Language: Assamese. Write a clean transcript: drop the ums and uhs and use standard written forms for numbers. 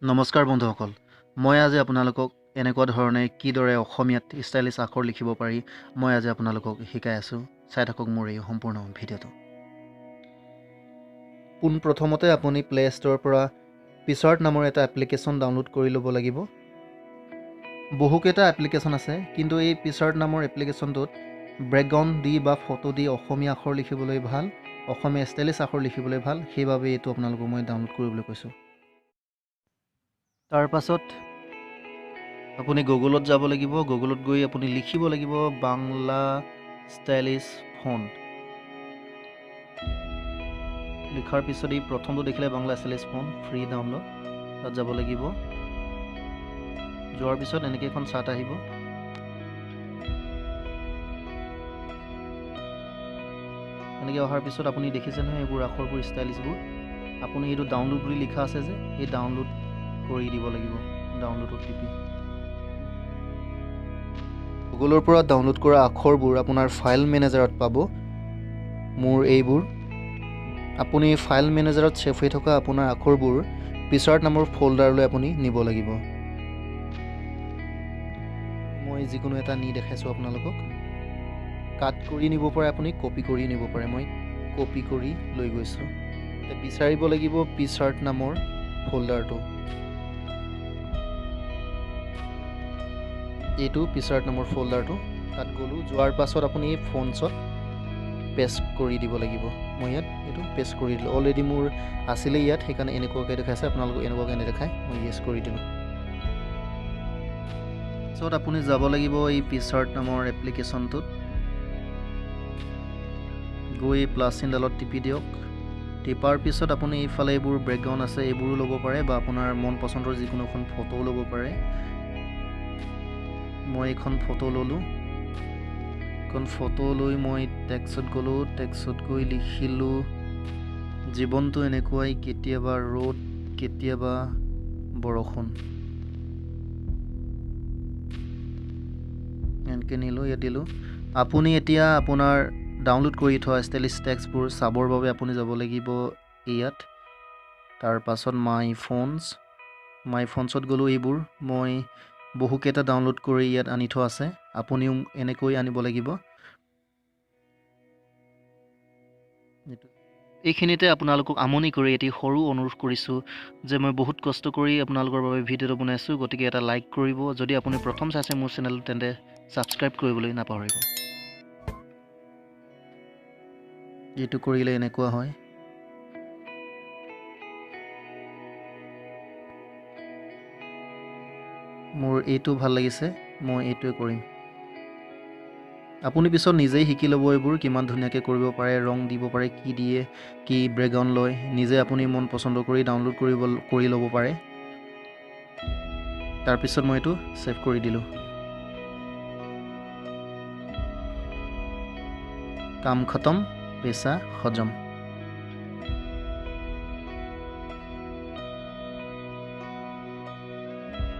নমস্কাৰ বন্ধুসকল, মই আজি আপোনালোকক এনেকুৱা ধৰণে কিদৰে অসমীয়াত ষ্টাইলিছ আখৰ লিখিব পাৰি মই আজি আপোনালোকক শিকাই আছোঁ। চাই থাকক মোৰ এই সম্পূৰ্ণ ভিডিঅ'টো। পোনপ্ৰথমতে আপুনি প্লে ষ্ট'ৰৰ পৰা পিচাৰ্ট নামৰ এটা এপ্লিকেশ্যন ডাউনলোড কৰি ল'ব লাগিব। বহুকেইটা এপ্লিকেশ্যন আছে, কিন্তু এই পিচাৰ্ট নামৰ এপ্লিকেশ্যনটোত বেকগ্ৰাউণ্ড দি বা ফটো দি অসমীয়া আখৰ লিখিবলৈ ভাল, অসমীয়া ষ্টাইলিছ আখৰ লিখিবলৈ ভাল, সেইবাবে এইটো আপোনালোকক মই ডাউনলোড কৰিবলৈ কৈছোঁ। তাৰপাছত আপুনি গুগলত যাব লাগিব। গুগলত গৈ আপুনি লিখিব লাগিব বাংলা ষ্টাইলিছ ফণ্ট। লিখাৰ পিছত এই প্ৰথমটো দেখিলে Bangla stylish font free download, তাত যাব লাগিব। যোৱাৰ পিছত এনেকৈ এখন চাৰ্ট আহিব। এনেকৈ অহাৰ পিছত আপুনি দেখিছে নহয় এইবোৰ আখৰবোৰ ষ্টাইলিছবোৰ, আপুনি এইটো ডাউনলোড বুলি লিখা আছে যে, এই ডাউনলোড কৰি দিব লাগিব। ডাউনলোডত টিপি গুগলৰ পৰা ডাউনলোড কৰা আখৰবোৰ আপোনাৰ ফাইল মেনেজাৰত পাব। মোৰ এইবোৰ আপুনি ফাইল মেনেজাৰত ছেভ হৈ থকা আপোনাৰ আখৰবোৰ পিচাৰ্ট নামৰ ফ'ল্ডাৰলৈ আপুনি নিব লাগিব। মই যিকোনো এটা নি দেখাইছোঁ আপোনালোকক। কাট কৰি নিব পাৰে আপুনি, কপি কৰি নিব পাৰে। মই কপি কৰি লৈ গৈছোঁ। বিচাৰিব লাগিব পিচাৰ্ট নামৰ ফ'ল্ডাৰটো। এইটো পিচাৰ্ট নামৰ ফ'ল্ডাৰটো, তাত গ'লোঁ। যোৱাৰ পাছত আপুনি এই ফোনছত পেষ্ট কৰি দিব লাগিব। মই ইয়াত এইটো পেষ্ট কৰি দিলোঁ। অলৰেডি মোৰ আছিলে ইয়াত, সেইকাৰণে এনেকুৱাকৈ দেখাইছে, আপোনালোকক এনেকুৱাকৈ নেদেখায়। মই য়েছ কৰি দিলোঁ। পিছত আপুনি যাব লাগিব এই পিচাৰ্ট নামৰ এপ্লিকেশ্যনটোত গৈ প্লাছ চিনডালত টিপি দিয়ক। টিপাৰ পিছত আপুনি এইফালে এইবোৰ বেকগ্ৰাউণ্ড আছে, এইবোৰো ল'ব পাৰে বা আপোনাৰ মন পচন্দৰ যিকোনো এখন ফটোও ল'ব পাৰে। মই এইখন ফটো ল'লোঁ। এইখন ফটো লৈ মই টেক্সত গ'লোঁ। টেক্সত গৈ লিখিলোঁ, জীৱনটো এনেকুৱাই, কেতিয়াবা ৰ'দ কেতিয়াবা বৰষুণ। এনেকৈ নিলোঁ, ইয়াত দিলোঁ। আপুনি এতিয়া আপোনাৰ ডাউনলোড কৰি থোৱা ষ্টাইলিছ টেক্সটবোৰ চাবৰ বাবে আপুনি যাব লাগিব ইয়াত। তাৰপাছত মাই ফোনছ, মাই ফোনছত গ'লোঁ। এইবোৰ মই বহুকেইটা ডাউনলোড কৰি ইয়াত আনি থোৱা আছে, আপুনিও এনেকৈ আনিব লাগিব। এইখিনিতে আপোনালোকক আমনি কৰি এটি সৰু অনুৰোধ কৰিছোঁ যে মই বহুত কষ্ট কৰি আপোনালোকৰ বাবে ভিডিঅ'টো বনাইছোঁ, গতিকে এটা লাইক কৰিব। যদি আপুনি প্ৰথম চাইছে মোৰ চেনেলটো, তেন্তে ছাবস্ক্ৰাইব কৰিবলৈ নাপাহৰিব। এইটো কৰিলে এনেকুৱা হয়। মোৰ এইটো ভাল লাগিছে, মই এইটোৱে কৰিম। আপুনি পিছত নিজেই শিকি ল'ব এইবোৰ কিমান ধুনীয়াকৈ কৰিব পাৰে, ৰং দিব পাৰে, কি দিয়ে, কি বেকগ্ৰাউণ্ড লয়, নিজে আপুনি মন পচন্দ কৰি ডাউনলোড কৰি ল'ব পাৰে। তাৰপিছত মই এইটো ছেভ কৰি দিলোঁ। কাম খতম, পেচা হজম।